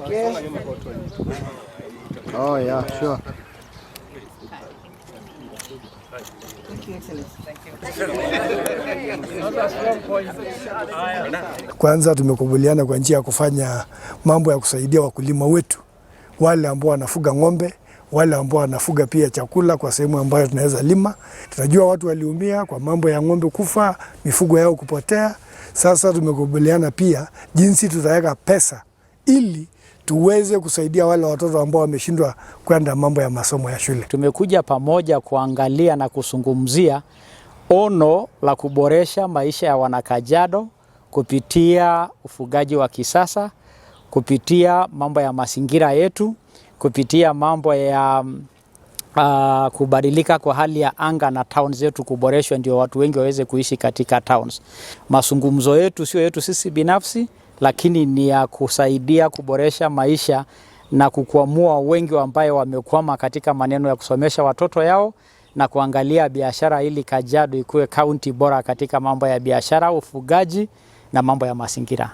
Okay. Oh yeah, sure. Thank you, Excellency. Kwanza tumekubaliana kwa njia ya kufanya mambo ya kusaidia wakulima wetu wale ambao wanafuga ng'ombe, wale ambao wanafuga pia chakula kwa sehemu ambayo tunaweza lima. Tunajua watu waliumia kwa mambo ya ng'ombe kufa, mifugo yao kupotea. Sasa tumekubaliana pia jinsi tutaweka pesa ili tuweze kusaidia wale watoto ambao wameshindwa kwenda mambo ya masomo ya shule. Tumekuja pamoja kuangalia na kuzungumzia ono la kuboresha maisha ya Wanakajiado kupitia ufugaji wa kisasa, kupitia mambo ya mazingira yetu, kupitia mambo ya kubadilika kwa hali ya anga na towns zetu kuboreshwa, ndio watu wengi waweze kuishi katika towns. Mazungumzo yetu sio yetu sisi binafsi, lakini ni ya kusaidia kuboresha maisha na kukwamua wengi ambayo wamekwama katika maneno ya kusomesha watoto yao na kuangalia biashara ili Kajiado ikuwe kaunti bora katika mambo ya biashara, ufugaji na mambo ya mazingira.